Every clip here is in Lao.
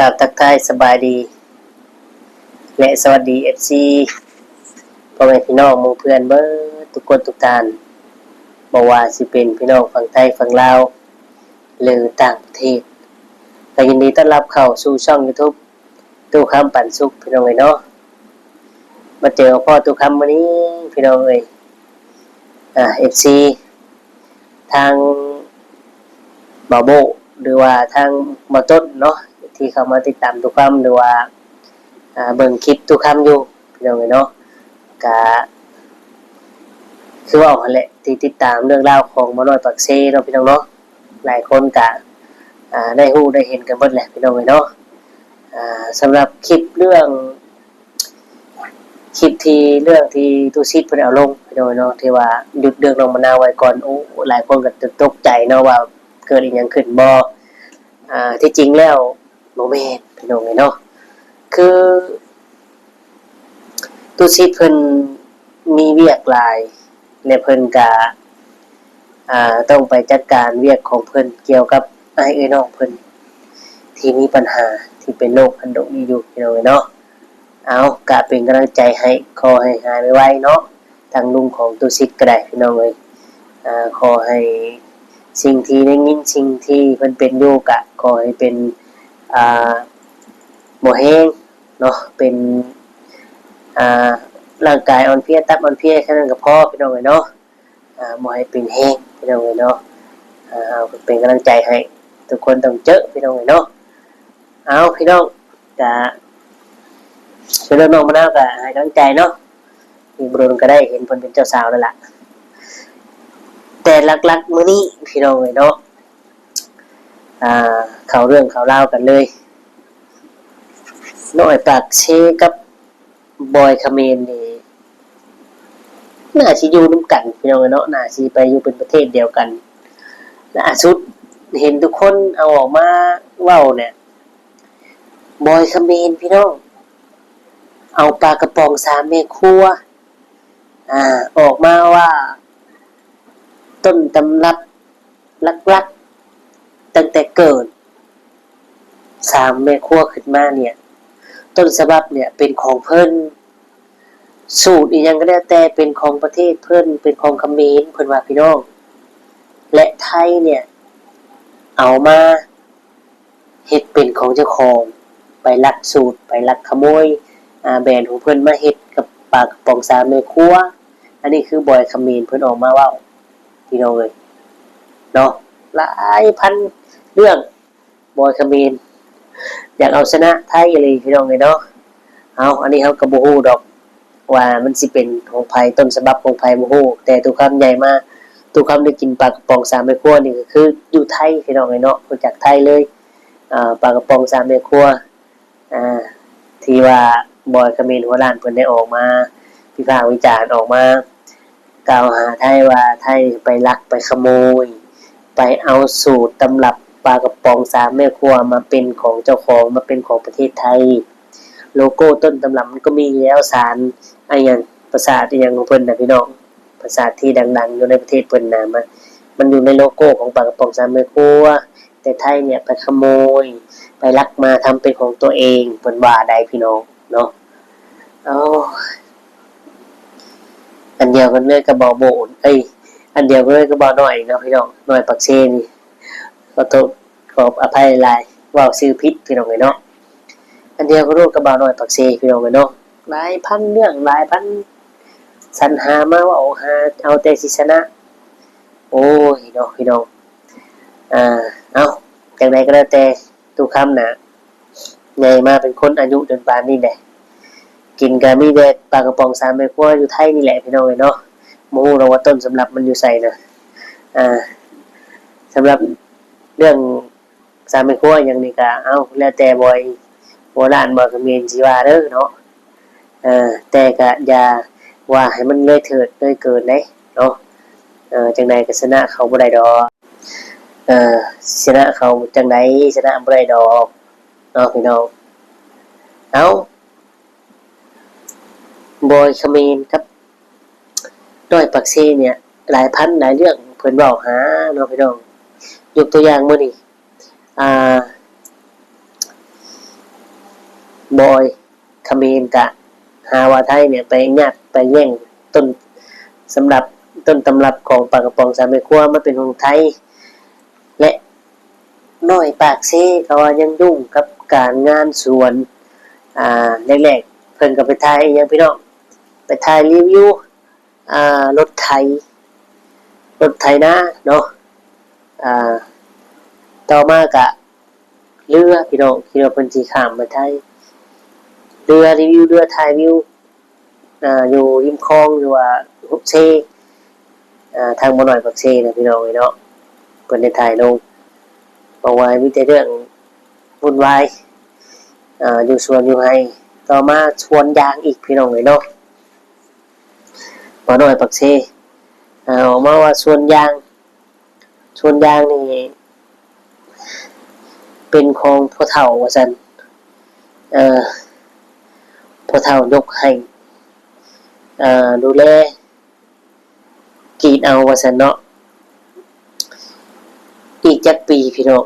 ກາບທັກທາຍສະບາຍດີ ແລະ ສະຫວັດດີ ເອັຟຊີ ພໍ່ແມ່ພີ່ນ້ອງໝູ່ເພື່ອນເບິດທຸກຄົນທຸກທ່ານ, ບໍ່ວ່າຊິເປັນພີ່ນ້ອງຝັ່ງໄທ, ຝັ່ງລາວ ຫຼື ຕ່າງປະເທດ, ກໍຍິນດີຕ້ອນຮັບເຂົ້າສູ່ຊ່ອງຢູທູບ ຕູ້ຄຳປັນສຸກ ພີ່ນ້ອງເອີຍເນາະ. ມາເຈີພໍ້ຕູ້ຄຳມື້ນີ້ ພີ່ນ້ອງເອີຍ, ອ່າ ເອັຟຊີ ທາງບ່າວໂບ້ ຫຼືວ່າທາງບ່າວຕົ້ນເນາະ ທີ່ເຂົ້າມາຕິດຕາມຕູ້ຄຳ ຫຼືວ່າ ອ່າ ເບິ່ງຄລິບຕູ້ຄຳຢູ່ ພີ່ນ້ອງເອີຍເນາະ. ກະຄືເວົ້າຫັ້ນແຫຼະ ທີ່ຕິດຕາມເລື່ອງລາວຂອງບ່າວນ້ອຍປາກເຊເນາະ ພີ່ນ້ອງເນາະ, ຫຼາຍຄົນກະ ອ່າ ໄດ້ຮູ້ໄດ້ເຫັນກັນເບິດແຫຼະ ພີ່ນ້ອງເອີຍເນາະ. ອ່າ ສຳລັບຄລິບເລື່ອງ ຄລິບທີ່ ເລື່ອງທີ່ຕູ້ສິດເພິ່ນເອົາລົງ ພີ່ນ້ອງເນາະ ທີ່ວ່າຢຸດເລື່ອງນ້ອງມະນາວໄວ້ກ່ອນ. ໂອ້ ຫຼາຍຄົນກໍຕົກໃຈເນາະວ່າເກີດອີ່ຫຍັງຂຶ້ນບໍ່. ອ່າ ທີ່ຈິງແລ້ວບໍ່ແມ່ນ ພີ່ນ້ອງເອີຍເນາະ, ຄືຕູ້ສິດເພິ່ນມີວຽກຫຼາຍ ແລະ ເພິ່ນກະ ອ່າ ຕ້ອງໄປຈັດການວຽກຂອງເພິ່ນກ່ຽວກັບອ້າຍເອື້ອຍນ້ອງເພິ່ນ ທີ່ມີບັນຫາ ທີ່ເປັນໂລກອັນດຸນີ້ຢູ່ ພີ່ນ້ອງເອີຍເນາະ. ເອົາ ກະເປັນກຳລັງໃຈໃຫ້ ຂໍໃຫ້ຫາຍໄວໆເນາະ, ທາງລຸງຂອງຕູ້ສິດກໍໄດ້ ພີ່ນ້ອງເອີຍ. ອ່າ ຂໍໃຫ້ສິ່ງທີ່ໄດ້ຍິນ ສິ່ງທີ່ເພິ່ນເປັນຢູ່ ກະຂໍໃຫ້ເປັນ ອ່າ ບໍ່ແຮງເນາະ, ເປັນ ອ່າ ຮ່າງກາຍອ່ອນເພຍ ຕັບອ່ອນເພຍ ແຄ່ນັ້ນກໍພໍ ພີ່ນ້ອງເອີຍເນາະ. ອ່າ ບໍ່ໃຫ້ເປັນແຮງ ພີ່ນ້ອງເອີຍເນາະ. ອ່າ ເອົາ ເປັນກຳລັງໃຈໃຫ້ ທຸກຄົນຕ້ອງເຈີ ພີ່ນ້ອງເອີຍເນາະ. ເອົາ ພີ່ນ້ອງ ກະ ເລື່ອງນ້ອງມະນາວກະໃຫ້ກຳລັງໃຈເນາະ, ອີກບໍ່ດົນກໍໄດ້ເຫັນເພິ່ນເປັນເຈົ້າສາວແລ້ວລະ. ແຕ່ຫຼັກໆມື້ນີ້ ພີ່ນ້ອງເອີຍເນາະ, ອ່າ ເຂົ້າເລື່ອງເຂົ້າລາວກັນເລີຍ, ນ້ອຍປາກເຊກັບ ບອຍຂະເໝນນີ້ ໜ້າຊິຢູ່ນຳກັນ ພີ່ນ້ອງເອີຍເນາະ, ໜ້າຊິໄປຢູ່ເປັນປະເທດດຽວກັນ. ລ່າສຸດເຫັນທຸກຄົນເອົາອອກມາເວົ້າແຫຼະ, ບອຍຂະເໝນ ພີ່ນ້ອງ ເອົາປາກະປ໋ອງສາມແມ່ຄົວ ອາ ອອກມາວ່າ ຕົ້ນຕຳລັບ ຫຼັກໆ ຕັ້ງແຕ່ເກີດ ສາມແມ່ຄົວຂຶ້ນມາເນ່ຍ ຕົ້ນສະບັບເນ່ຍເປັນຂອງເພິ່ນ, ສູດອີ່ຫຍັງກໍແລ້ວແຕ່ເປັນຂອງປະເທດເພິ່ນ, ເປັນຂອງຂະເໝນ ເພິ່ນວ່າ ພີ່ນ້ອງ, ແລະ ໄທເນ່ຍເອົາມາ ເຮັດເປັນຂອງເຈົ້າຂອງ, ໄປລັກສູດ ໄປລັກຂະໂມຍ ອາ ແບຣນຂອງເພິ່ນມາເຮັດກັບປາກະປ໋ອງສາມແມ່ຄົວ. ອັນນີ້ຄືບອຍຂະເໝນເພິ່ນອອກມາເວົ້າ ພີ່ນ້ອງເອີຍເນາະ, ຫຼາຍພັນເລື່ອງ ບອຍຂະເໝນ ຢາກເອົາຊະນະໄທອີ່ຫຼີ ພີ່ນ້ອງເອີຍເນາະ. ເອົາ ອັນນີ້ເຮົາກໍບໍ່ຮູ້ດອກ ວ່າມັນຊິເປັນຂອງໃຜ ຕົ້ນສະບັບຂອງໃຜບໍ່ຮູ້, ແຕ່ຕູ້ຄຳໃຫຍ່ມາ ຕູ້ຄຳໄດ້ກິນປາກະປ໋ອງສາມແມ່ຄົວນີ້ກໍຄືຢູ່ໄທ ພີ່ນ້ອງເອີຍເນາະ, ຮູ້ຈັກໄທເລີຍ. ອາ ປາກະປ໋ອງສາມແມ່ຄົວ ອາ ທີ່ວ່າບອຍຂະເໝນຫົວລ້ານເພິ່ນໄດ້ອອກມາວິພາກວິຈານ ອອກມາ ກ່າວຫາໄທວ່າ ໄທໄປລັກໄປຂະໂມຍ ໄປເອົາສູດຕຳລັບປາກະປ໋ອງສາມແມ່ຄົວມາເປັນຂອງເຈົ້າຂອງ ມາເປັນຂອງປະເທດໄທ. ໂລໂກ້ຕົ້ນຕຳລັບມັນກໍມີຢູ່ແລ້ວ ສານ ອາຫຍັງ ປາສາດອີ່ຫຍັງຂອງເພິ່ນນະ ພີ່ນ້ອງ, ປາສາດທີ່ດັງໆຢູ່ໃນປະເທດເພິ່ນນະ ມັນ ມັນຢູ່ໃນໂລໂກ້ຂອງປາກະປ໋ອງສາມແມ່ຄົວ. ແຕ່ໄທເນ່ຍໄປຂະໂມຍ ໄປລັກມາທຳເປັນຂອງຕົວເອງ ເພິ່ນວ່າໄດ໋ ພີ່ນ້ອງເນາະ. ໂອ້ຍ ອັນດຽວກັນເລີຍກັບບ່າວໂບ້ ເອີຍ ອັນດຽວກັນເລີຍກັບບ່າວນ້ອຍເນາະ ພີ່ນ້ອງ, ນ້ອຍປາກເຊນີ້ ຂໍໂທດ ຂອບອະໄພຫຼາຍ ເວົ້າຊື່ຜິດ ພີ່ນ້ອງເອີຍເນາະ. ອັນດຽວກັນໂລດກັບບ່າວນ້ອຍປາກເຊ ພີ່ນ້ອງເອີຍເນາະ, ຫຼາຍພັນເລື່ອງ ຫຼາຍພັນ ສັນຫາມາເວົ້າ ຫາເອົາແຕ່ຊິຊະນະ. ໂອ້ຍເນາະ ພີ່ນ້ອງ. ອ່າ ເອົ້າ ຈັ່ງໃດກໍແລ້ວແຕ່ ຕູ້ຄຳນະ ໃຫຍ່ມາເປັນຄົນອາຍຸຈົນປານນີ້ແຫຼະ ກິນກໍມີແຕ່ປາກະປ໋ອງສາມແມ່ຄົວຢູ່ໄທນີ້ແຫຼະ ພີ່ນ້ອງເອີຍເນາະ. ບໍ່ຮູ້ດອກວ່າຕົ້ນສຳລັບມັນຢູ່ໃສນະ. ອ່າ ສຳລັບເລື່ອງສາມແມ່ຄົວຫຍັງນີ້ກໍ ເອົ້າ ແລ້ວແຕ່ບອຍຫົວລ້ານ ບອຍຂະເໝນຊິວ່າເດີເນາະ. ເອີ ແຕ່ກະຢ່າວ່າໃຫ້ມັນເລີຍເຖີດເລີຍເກີນເດ້ເນາະ. ເອີ ຈັ່ງໃດກະຊະນະເຂົາບໍ່ໄດ້ດອກ. ເອີ ຊະນະເຂົາຈັ່ງໃດ ຊະນະບໍ່ໄດ້ດອກເນາະ ພີ່ນ້ອງ. ເອົ້າ ບອຍຂະເໝນກັບນ້ອຍປາກເຊເນ່ຍ ຫຼາຍພັນຫຼາຍເລື່ອງເພິ່ນເວົ້າຫາເນາະ ພີ່ນ້ອງ. ຍົກຕົວຢ່າງມື້ນີ້ ອ່າ ບອຍຂະເໝນກະຫາວ່າໄທນີ້ໄປຍາດໄປແຍ່ງຕົ້ນສຳລັບ ຕົ້ນຕຳລັບຂອງປາກະປ໋ອງສາມແມ່ຄົວມາເປັນຂອງໄທ ແລະ ນ້ອຍປາກເຊກະວ່າຍັງຫຍຸ້ງກັບການງານສວນ. ອາ ແລກໆ ເພິ່ນກະໄປຖ່າຍອີ່ຫຍັງພີ່ນ້ອງ ໄປຖ່າຍຣີວິວ ອາ ລົດໄຖ ລົດໄຖນາເນາະ. ອາ ຕໍ່ມາກະເຮືອພີ່ນ້ອງ ທີ່ວ່າເພິ່ນຊິຂ້າມໄປໄທ ເຮືອຣີວິວ ເຮືອຖ່າຍວິວ ອາ ຢູ່ລິມຄອງ ຫຼືວ່າເຊ ອາ ທາງບໍ່ນ້ອຍປາກເຊນະພີ່ນ້ອງເອີຍເນາະ ເພິ່ນໄດ້ຖ່າຍລົງ ບອກວ່າມີແຕ່ເລື່ອງວຸ່ນວາຍ ອາ ຢູ່ສວນຢູ່ໄຮ່. ຕໍ່ມາສວນຢາງອີກພີ່ນ້ອງເອີຍເນາະ ບໍ່ນ້ອຍປາກເຊ ອາ ອອກມາວ່າສວນຢາງ ສວນຢາງນີ້ເປັນຂອງພໍ່ເຖົ້າວ່າຊັ້ນ ເອີ ພໍ່ເຖົ້າຍົກໃຫ້ ເອີ ດູແລ ກຣີດເອົາວ່າຊັ້ນເນາະ. ອີກຈັກປີພີ່ນ້ອງ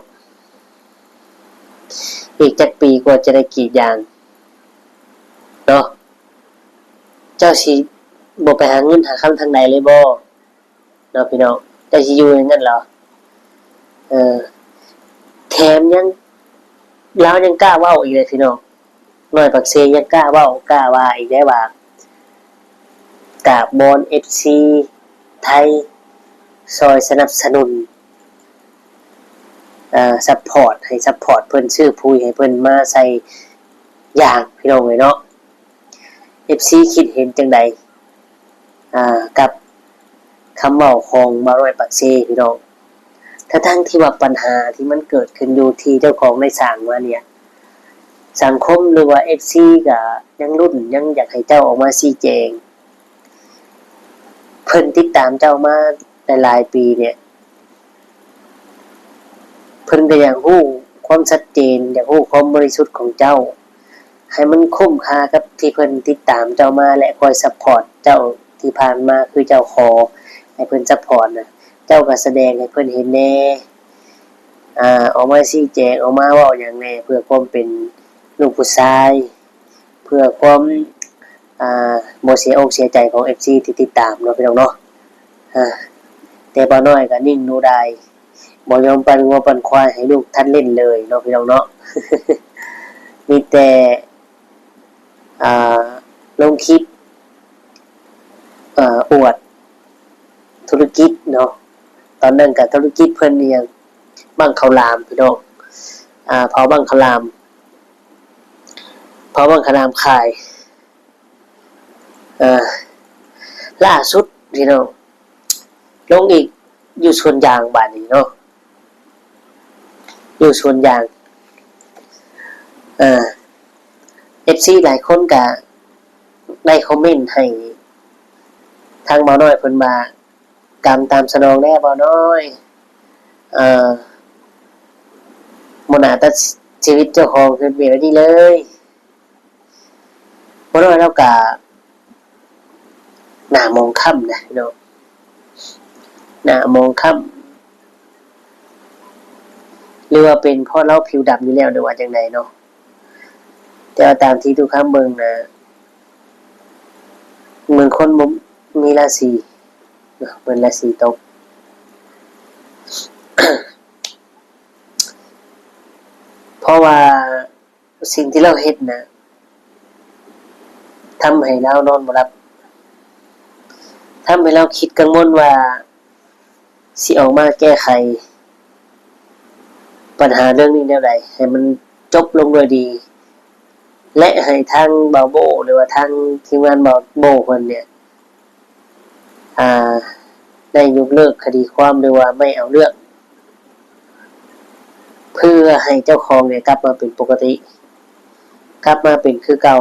ອີກຈັກປີກວ່າຈະໄດ້ກຣີດຢາງເນາະ ເຈົ້າຊິບໍ່ໄປຫາເງິນຫາຄຳທາງໃດເລີຍບໍ່ ເນາະພີ່ນ້ອງ ເຈົ້າຊິຢູ່ຢ່າງນັ້ນເຫລອ? ເອີ ແຖມຍັງ ລາວຍັງກ້າເວົ້າອີກເດ້ພີ່ນ້ອງ ນ້ອຍປາກເຊຍັງກ້າເວົ້າກ້າວ່າອີກໄດ້ວ່າ ກາບວອນເອັຟຊີໄທຊ່ອຍສະໜັບສະໜູນ ອາ ຊັບພອດ ໃຫ້ຊັບພອດເພິ່ນ ຊື້ປຸ໋ຍໃຫ້ເພິ່ນມາໃສ່ຢາງ ພີ່ນ້ອງເອີຍເນາະ. ເອັຟຊີຄິດເຫັນຈັ່ງໃດ ອາ ກັບຄຳເວົ້າຂອງບ່າວນ້ອຍປາກເຊພີ່ນ້ອງ? ທັງໆທີ່ວ່າບັນຫາທີ່ມັນເກີດຂຶ້ນຢູ່ທີ່ເຈົ້າຂອງໄດ້ສ້າງມານີ້ ສັງຄົມ ຫຼືວ່າເອັຟຊີກະຍັງລຸ້ນ ຍັງຢາກໃຫ້ເຈົ້າອອກມາຊີ້ແຈງ. ເພິ່ນຕິດຕາມເຈົ້າມາຫຼາຍໆປີນີ້ ເພິ່ນກະຢາກຮູ້ຄວາມຊັດເຈນ ຢາກຮູ້ຄວາມບໍລິສຸດຂອງເຈົ້າ ໃຫ້ມັນຄຸ້ມຄ່າກັບທີ່ເພິ່ນຕິດຕາມເຈົ້າມາ ແລະ ຄອຍຊັບພອດເຈົ້າທີ່ຜ່ານມາ ຄືເຈົ້າຂໍໃຫ້ເພິ່ນຊັບພອດນະ ເຈົ້າກະສະແດງໃຫ້ເພິ່ນເຫັນແດ່ ອາ ອອກມາຊີ້ແຈງ ອອກມາເວົ້າຫຍັງແດ່ ເພື່ອຄວາມເປັນລູກຜູ້ຊາຍ ເພື່ອຄວາມ ອາ ບໍ່ເສຍອົກເສຍໃຈຂອງເອັຟຊີທີ່ຕິດຕາມເນາະ ພີ່ນ້ອງເນາະ. ອາ ແຕ່ບ່າວນ້ອຍກະນິ່ງດູດາຍ ບໍ່ຍອມປັ່ນງົວປັ່ນຄວາຍໃຫ້ລູກທ່ານຫຼິ້ນເລີຍເນາະ ພີ່ນ້ອງເນາະ. ມີແຕ່ ອາ ລົງຄລິບ ອາ ອວດທຸລະກິດເນາະ ຕອນນັ້ນກະທຸລະກິດເພິ່ນອີ່ຫຍັງ ບັ້ງເຂົ້າຫຼາມ ພີ່ນ້ອງ ອາ ເຜົາບັ້ງເຂົ້າຫຼາມ ເຜົາບັ້ງເຂົ້າຫຼາມຂາຍ. ເອີ ລ່າສຸດພີ່ນ້ອງ ລົງອີກຢູ່ສວນຢາງບາດນີ້ເນາະ ຢູ່ສວນຢາງ ເອີ ເອັຟຊີຫຼາຍຄົນກະໄດ້ຄອມເມັນໃຫ້ທາງບ່າວນ້ອຍເພິ່ນວ່າ ກຳຕາມສະໜອງແດ່ບ່າວນ້ອຍ ເອີ ບໍ່ໜ້າຕັດຊີວິດເຈົ້າຂອງເຮັດແບບນີ້ເລີຍ. ບໍ່ນ້ອຍລາວກະໜ້າໝອງຄ້ຳນະພີ່ນ້ອງ ໜ້າໝອງຄ້ຳ ຫຼືວ່າເປັນເພາະລາວຜິວດຳຢູ່ແລ້ວ ຫຼືວ່າຈັ່ງໃດເນາະ ແຕ່ວ່າຕາມທີ່ຕຸຄຳເບິ່ງນະ ເໝືອນຄົນບໍ່ມີລາສີເນາະ ເໝືອນລາສີຕົກ ເພາະວ່າ ສິ່ງທີ່ລາວເຮັດນະ ທຳໃຫ້ລາວນອນບໍ່ຫຼັບ ທຳໃຫ້ລາວຄິດກັງວົນວ່າ ຊິອອກມາແກ້ໄຂບັນຫາເລື່ອງນີ້ແນວໃດ ໃຫ້ມັນຈົບລົງດ້ວຍດີ ແລະ ໃຫ້ທາງບ່າວໂບ້ ຫຼືວ່າທາງທີມງານບ່າວໂບ້ເພິ່ນເນຍ ອາ ໄດ້ຍົກເລີກຄະດີຄວາມ ຫຼືວ່າໄມ່ເອົາເລື່ອງ ເພື່ອໃຫ້ເຈົ້າຂອງເນຍກັບມາເປັນປົກກະຕິ ກັບມາເປັນຄືເກົ່າ.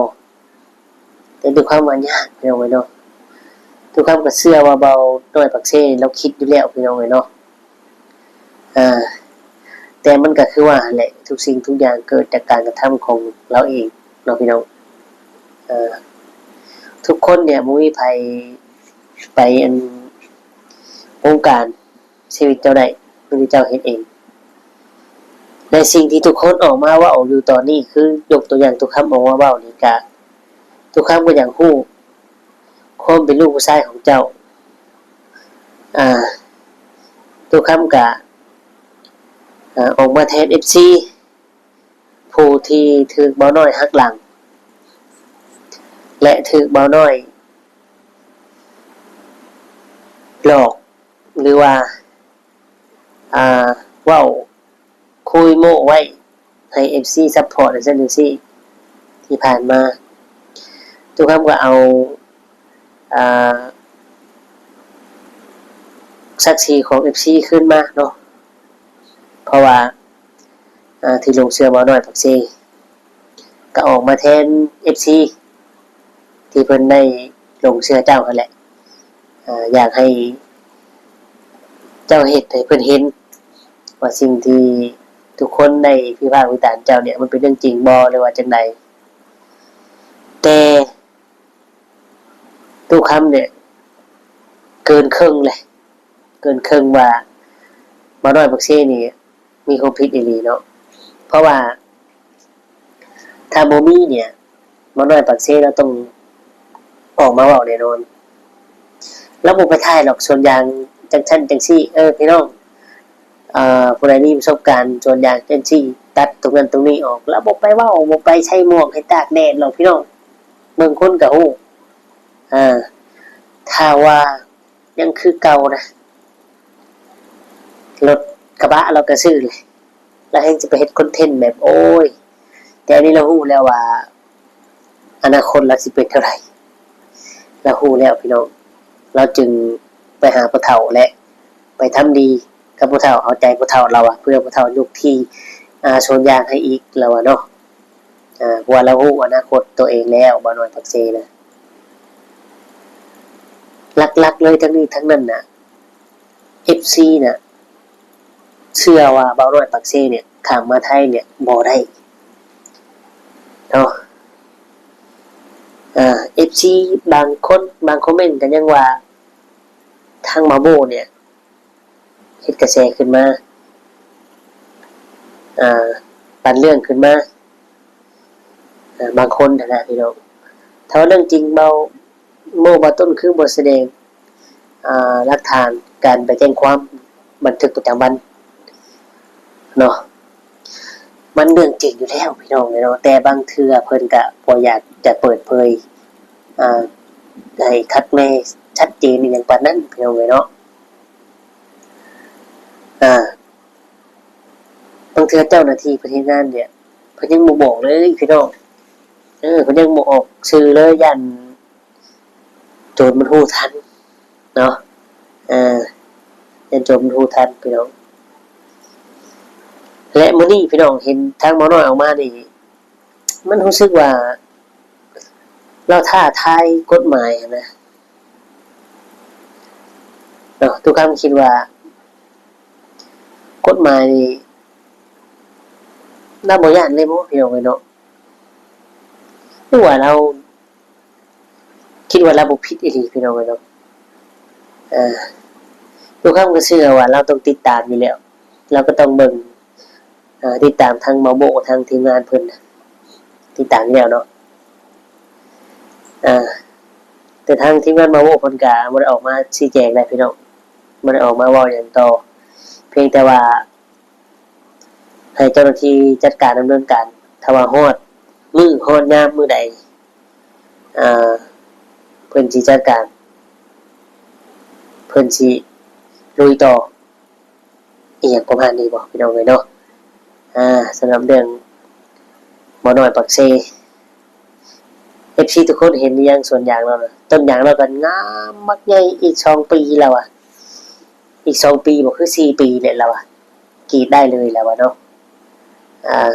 ແຕ່ດ້ວຍຄວາມວ່າຍາກ ພີ່ນ້ອງເອີຍເນາະ ທຸກຄຳກະເຊື່ອວ່າບ່າວນ້ອຍປາກເຊລາວຄິດຢູ່ແລ້ວ ພີ່ນ້ອງເອີຍເນາະ. ອາ ແຕ່ມັນກະຄືວ່າຫັ້ນແຫຼະ ທຸກສິ່ງທຸກຢ່າງເກີດຈາກການກະທຳຂອງລາວເອງເນາະ ພີ່ນ້ອງ. ເອີ ທຸກຄົນເນຍ ບໍ່ມີໃຜໄປ ອັນ ໂຄງການຊີວິດເຈົ້າໄດ້ ມີແຕ່ເຈົ້າເຮັດເອງ. ແລະສິ່ງທີ່ທຸກຄົນອອກມາເວົ້າຢູ່ຕອນນີ້ ຄືຍົກຕົວຢ່າງຕຸຄຳອອກມາເວົ້ານີ້ກະ ຕຸຄຳກໍຢາກຮູ້ຄວາມເປັນລູກຜູ້ຊາຍຂອງເຈົ້າ. ອາ ຕຸຄຳກະ ອາ ອອກມາແທນເອັຟຊີ ຜູ້ທີ່ຖືກບ່າວນ້ອຍຫັກຫຼັງ ແລະຖືກບ່າວນ້ອຍຫຼອກ ຫຼືວ່າ ອາ ເວົ້າຄຸຍໂມ້ໄວ້ໃຫ້ເອັຟຊີຊັບພອດຈັ່ງຊັ້ນຈັ່ງຊີ້. ທີ່ຜ່ານມາ ຕຸຄຳກໍເອົາ ອາ ສັກສີຂອງເອັຟຊີຄືນມາເນາະ ເພາະວ່າ ອາ ທີ່ຫຼົງເຊື່ອບ່າວນ້ອຍປາກເຊ ກໍອອກມາແທນເອັຟຊີ ທີ່ເພິ່ນໄດ້ຫຼົງເຊື່ອເຈົ້າຫັ້ນແຫຼະ. ອາ ຢາກໃຫ້ເຈົ້າເຮັດໃຫ້ເພິ່ນເຫັນວ່າສິ່ງທີ່ທຸກຄົນໄດ້ວິພາກວິຈານເຈົ້າເນຍ ມັນເປັນເລື່ອງຈິງບໍ່ ຫຼືວ່າຈັ່ງໃດ? ແຕ່ ຕຸຄຳເນຍ ເກີນເຄິ່ງແຫຼະ ເກີນເຄິ່ງວ່າ ບ່າວນ້ອຍປາກເຊນີ້ມີຄວາມຜິດອີ່ຫຼີເນາະ. ເພາະວ່າ ຖ້າບໍ່ມີເນຍ ບ່າວນ້ອຍປາກເຊລາວຕ້ອງອອກມາເວົ້າແນ່ນອນ. ລາວບໍ່ໄປຖ່າຍດອກສວນຢາງຈັ່ງຊັ້ນຈັ່ງຊີ້. ເອີ ພີ່ນ້ອງ ອາ ຜູ້ໃດມີປະສົບການສວນຢາງຈັ່ງຊີ້ ຕັດຕົງນັ້ນຕົງນີ້ອອກ ລາວບໍ່ໄປເວົ້າ ບໍ່ໄປໃສ່ໝວກໃຫ້ຕາກແດດດອກ ພີ່ນ້ອງ. ເບິ່ງຄົນກໍຮູ້. ອາ ຖ້າວ່າຍັງຄືເກົ່ານະ ລົດກະບະລາວກໍຊື້ແຫຼະ ລາວແຮ່ງຊິໄປເຮັດຄອນເທັນແບບ ໂອ້ຍ. ແຕ່ອັນນີ້ລາວຮູ້ແລ້ວວ່າ ອະນາຄົດລາວຊິເປັນແນວໃດ ລາວຮູ້ແລ້ວພີ່ນ້ອງ. ລາວຈຶ່ງໄປຫາຜູ້ເຖົ້າ ແລະ ໄປທຳດີກັບຜູ້ເຖົ້າ ເອົາໃຈຜູ້ເຖົ້າ ລາວວ່າ ເພື່ອຜູ້ເຖົ້າຍຸກທີ່ ອາ ສວນຢາງໃຫ້ອີກ ລາວວ່າເນາະ. ອາ ເພາະວ່າລາວຮູ້ອະນາຄົດໂຕເອງແລ້ວ ບ່າວນ້ອຍປາກເຊນະ. ຫຼັກໆເລີຍ ທັງນີ້ທັງນັ້ນນະ ເອັຟຊີນະ ເຊື່ອວ່າບ່າວນ້ອຍປາກເຊເນຍ ຂ້າມມາໄທເນຍບໍ່ໄດ້ເນາະ. ອາ ເອັຟຊີບາງຄົນ ບາງຄອມເມັນກໍຍັງວ່າ ທາງມາໂບເນຍ ເຮັດກະແສຂຶ້ນມາ ອ່າ ປັ່ນເລື່ອງຂຶ້ນມາ ອ່າ ບາງຄົນຫັ້ນນະພີ່ນ້ອງ. ຖ້າວ່າເລື່ອງຈິງ ເບົາ ໂມ ເບົາຕົ້ນຄືບໍ່ສະແດງ ອ່າ ຫຼັກຖານການໄປແຈ້ງຄວາມ ບັນທຶກປະຈຳວັນເນາະ. ມັນເລື່ອງຈິງຢູ່ແລ້ວພີ່ນ້ອງເອີຍເນາະ ແຕ່ບາງເທື່ອເພິ່ນກະບໍ່ຢາກຈະເປີດເຜີຍ ອ່າ ໃຫ້ຄັກແນ່ຊັດເຈນອີ່ຫຍັງປານນັ້ນພີ່ນ້ອງເອີຍເນາະ. ອ່າ ບາງເທື່ອເຈົ້າໜ້າທີ່ເພິ່ນເຮັດງານເນຍ ເພິ່ນຍັງບໍ່ບອກເລີຍພີ່ນ້ອງ. ເອີ ເພິ່ນຍັງບໍ່ອອກຊື່ເລີຍ ຢ້ານໂຈນມັນຮູ້ທັນເນາະ. ເອີ ຢ້ານໂຈນມັນຮູ້ທັນພີ່ນ້ອງ. ແລະ ມື້ນີ້ພີ່ນ້ອງເຫັນທາງໝໍນ້ອຍອອກມານີ້ ມັນຮູ້ສຶກວ່າລາວທ້າທາຍກົດໝາຍຫັ້ນນະເນາະ. ຕຸຄຳຄິດວ່າກົດໝາຍນີ້ລາວບໍ່ຢ້ານເລີຍບໍ ພີ່ນ້ອງເອີຍເນາະ? ຫຼືວ່າລາວຄິດວ່າລາວບໍ່ຜິດອີ່ຫຼີ ພີ່ນ້ອງເອີຍເນາະ? ເອີ ຕຸຄຳກໍເຊື່ອວ່າລາວຕ້ອງຕິດຕາມຢູ່ແລ້ວ ລາວກໍຕ້ອງເບິ່ງ ເອີ ຕິດຕາມທາງເບົາໂບ້ ທາງທີມງານເພິ່ນ ຕິດຕາມຢູ່ແລ້ວເນາະ. ເອີ ແຕ່ທາງທີມງານເບົາໂບ້ເພິ່ນກະບໍ່ໄດ້ອອກມາຊີ້ແຈງໃດ໋ພີ່ນ້ອງ ບໍ່ໄດ້ອອກມາເວົ້າຫຍັງຕໍ່ ພຽງແຕ່ວ່າໃຫ້ເຈົ້າໜ້າທີ່ຈັດການດຳເນີນການ ຖ້າວ່າຮອດມື້ຮອດຍາມມື້ໃດ ເອີ ເພິ່ນຊິຈັດການ ເພິ່ນຊິລຸຍຕໍ່ ອີ່ຫຍັງປະມານນີ້ບໍ ພີ່ນ້ອງເອີຍເນາະ. ອາ ສຳລັບເລື່ອງໝໍນ້ອຍປາກເຊ ເອັຟຊີທຸກຄົນເຫັນຫຼືຍັງ? ສວນຢາງລາວນະ ຕົ້ນຢາງລາວກໍງາມບັກໃຫຍ່ ອີກສອງປີລາວວ່າ ອີກສອງປີບໍ ຄືສີ່ປີແຫຼະລາວວ່າ ກຣີດໄດ້ເລີຍລາວວ່າເນາະ. ອາ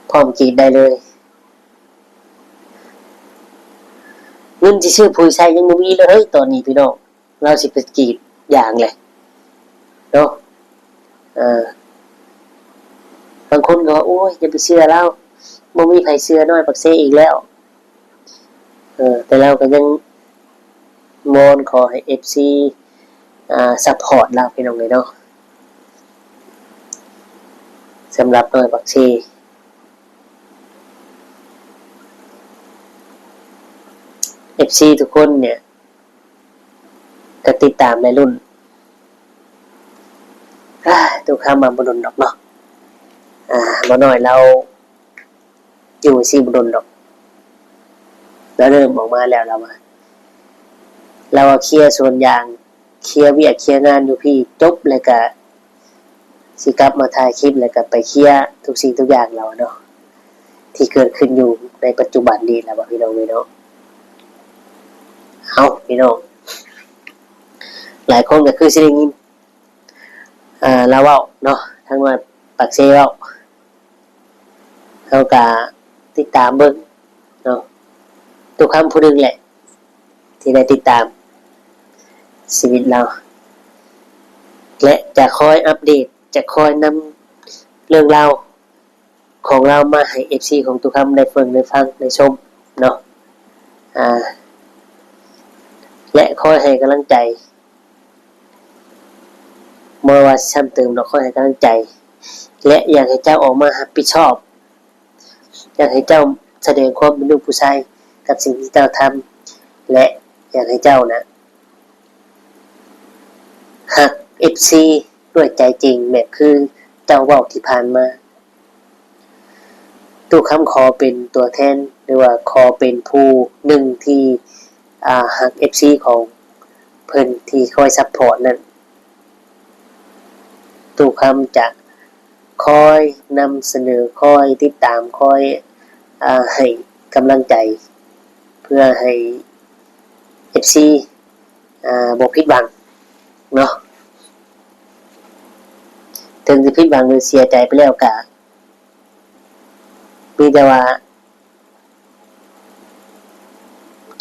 ພ້ອມກຣີດໄດ້ເລີຍ. ເງິນຊິຊື້ປຸ໋ຍໃສ່ຍັງບໍ່ມີເລີຍເຮີ້ຍ ຕອນນີ້ພີ່ນ້ອງ. ລາວຊິໄປກຣີດຢາງແຫຼະເນາະ. ເອີ ບາງຄົນກໍວ່າ ໂອ້ຍ ຢ່າໄປເຊື່ອລາວ ບໍ່ມີໃຜເຊື່ອນ້ອຍປາກເຊອີກແລ້ວ. ເອີ ແຕ່ລາວກໍຍັງວອນຂໍໃຫ້ເອັຟຊີ ອ່າ ຊັບພອດລາວ ພີ່ນ້ອງເອີຍເນາະ. ສຳລັບນ້ອຍປາກເຊ ເອັຟຊີທຸກຄົນເນຍ ກໍຕິດຕາມແລະລຸ້ນ. ອາ ຕຸຄຳວ່າບໍ່ດົນດອກເນາະ. ອາ ບໍ່ນ້ອຍລາວຢູ່ຊີ້ບໍ່ດົນດອກ. ລາວເລີ່ມອອກມາແລ້ວ ລາວວ່າ ລາວວ່າເຄຍສວນຢາງ ເຄຍວຽກເຄຍງານຢູ່ພີ້ ຈົບແລ້ວກະຊິກັບມາຖ່າຍຄລິບ ແລ້ວກະໄປເຄຍທຸກສິ່ງທຸກຢ່າງ ລາວວ່າເນາະ ທີ່ເກີດຂຶ້ນຢູ່ໃນປັດຈຸບັນນີ້ ລາວວ່າ ພີ່ນ້ອງເອີຍເນາະ. ເອົ້າ ພີ່ນ້ອງ ຫຼາຍຄົນກໍຄືຊິໄດ້ຍິນ ເອີ ລາວເວົ້າເນາະ ທາງນ້ອຍປາກເຊເວົ້າ. ເຮົາກະຕິດຕາມເບິ່ງເນາະ ຕຸຄຳຜູ້ໜຶ່ງແຫຼະ ທີ່ໄດ້ຕິດຕາມຊີວິດລາວ ແລະ ຈະຄອຍອັບເດດ ຈະຄອຍນຳເລື່ອງລາວຂອງລາວມາໃຫ້ເອັຟຊີຂອງຕຸຄຳໄດ້ເບິ່ງ ໄດ້ຟັງ ໄດ້ຊົມເນາະ. ອາ ແລະ ຄອຍໃຫ້ກຳລັງໃຈ ບໍ່ວ່າຊິຊ້ຳເຕີມດອກ ຂໍໃຫ້ກຳລັງໃຈ ແລະ ຢາກໃຫ້ເຈົ້າອອກມາຮັບຜິດຊອບ, ຢາກໃຫ້ເຈົ້າສະແດງຄວາມເປັນລູກຜູ້ຊາຍກັບສິ່ງທີ່ເຈົ້າທຳ ແລະ ຢາກໃຫ້ເຈົ້ານະ ຮັກເອັຟຊີດ້ວຍໃຈຈິງ ແບບຄືເຈົ້າເວົ້າທີ່ຜ່ານມາ. ຕຸຄຳຂໍເປັນຕົວແທນ ຫຼືວ່າຂໍເປັນຜູ້ໜຶ່ງທີ່ ອາ ຮັກເອັຟຊີຂອງເພິ່ນທີ່ຄອຍຊັບພອດນັ້ນ. ຕຸຄຳຈະຄອຍນຳສະເໜີ, ຄອຍຕິດຕາມ, ຄອຍ ອາ ໃຫ້ກຳລັງໃຈ ເພື່ອໃຫ້ເອັຟຊີ ອາ ບໍ່ຜິດຫວັງເນາະ. ເຖິງຊິຜິດຫວັງ ຫຼື ເສຍໃຈໄປແລ້ວກະ ມີແຕ່ວ່າ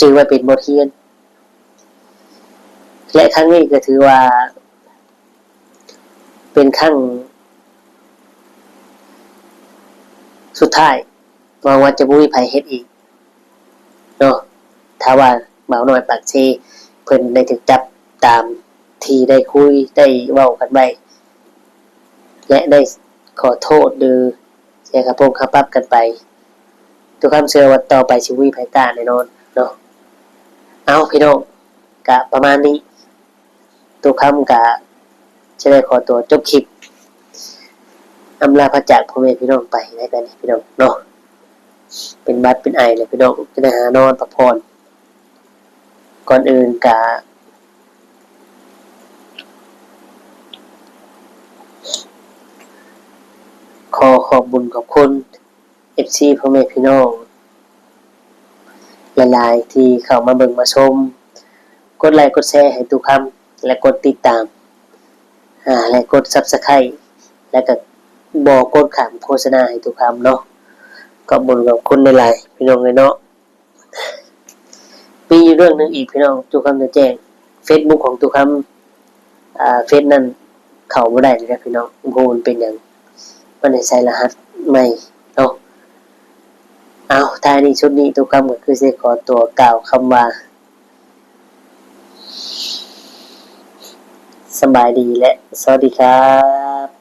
ຈື່ໄວ້ເປັນບົດຮຽນ ແລະ ຄັ້ງນີ້ກໍຖືວ່າເປັນຄັ້ງສຸດທ້າຍ, ຫວັງວ່າຈະບໍ່ມີໃຜເຮັດອີກເນາະ. ຖ້າວ່າບ່າວນ້ອຍປາກເຊເພິ່ນໄດ້ຖືກຈັບຕາມທີ່ໄດ້ຄຸຍໄດ້ເວົ້າກັນໄວ້ ແລະ ໄດ້ຂໍໂທດ ຫຼື ເສຍຄ່າປົງຄ່າປັບກັນໄປ, ຕຸຄຳເຊື່ອວ່າຕໍ່ໄປຊິບໍ່ມີໃຜກ້າແນ່ນອນເນາະ. ເອົ້າ ພີ່ນ້ອງ, ກະປະມານນີ້, ຕຸຄຳກະຈະໄດ້ຂໍຕົວຈົບຄລິບ ອຳລາພາຈາກພໍ່ແມ່ພີ່ນ້ອງໄປແລ້ວກັນ ພີ່ນ້ອງເນາະ. ເປັນຫວັດເປັນໄອແລ້ວ ພີ່ນ້ອງ, ຈະໄດ້ຫານອນພັກຜ່ອນ. ກ່ອນອື່ນກະ ຂໍຂອບບຸນຂອບຄຸນເອັຟຊີພໍ່ແມ່ພີ່ນ້ອງຫຼາຍໆ ທີ່ເຂົ້າມາເບິ່ງມາຊົມ, ກົດໄລກົດແຊໃຫ້ຕຸຄຳ ແລະ ກົດຕິດຕາມ ອາ ແລະ ກົດຊັບສະໄຄຣ ແລະ ກະບໍ່ກົດຂ້າມໂຄສະນາໃຫ້ຕຸຄຳເນາະ. ຂອບບຸນຂອບຄຸນຫຼາຍໆ ພີ່ນ້ອງເອີຍເນາະ. ມີຢູ່ເລື່ອງໜຶ່ງອີກ ພີ່ນ້ອງ, ຕຸຄຳຈະແຈ້ງ ເຟສບຸກຂອງຕຸຄຳ ອາ ເຟສນັ້ນເຂົ້າບໍ່ໄດ້ເລີຍນະ ພີ່ນ້ອງ, ບໍ່ຮູ້ມັນເປັນຫຍັງ, ມັນໃຫ້ໃສ່ລະຫັດໃໝ່ເນາະ. ເອົາ ທ້າຍນີ້ສຸດນີ້ ຕຸຄຳກໍຄືຊິຂໍຕົວກ່າວຄຳວ່າ ສະບາຍດີ ແລະ ສະຫວັດດີຄັບ.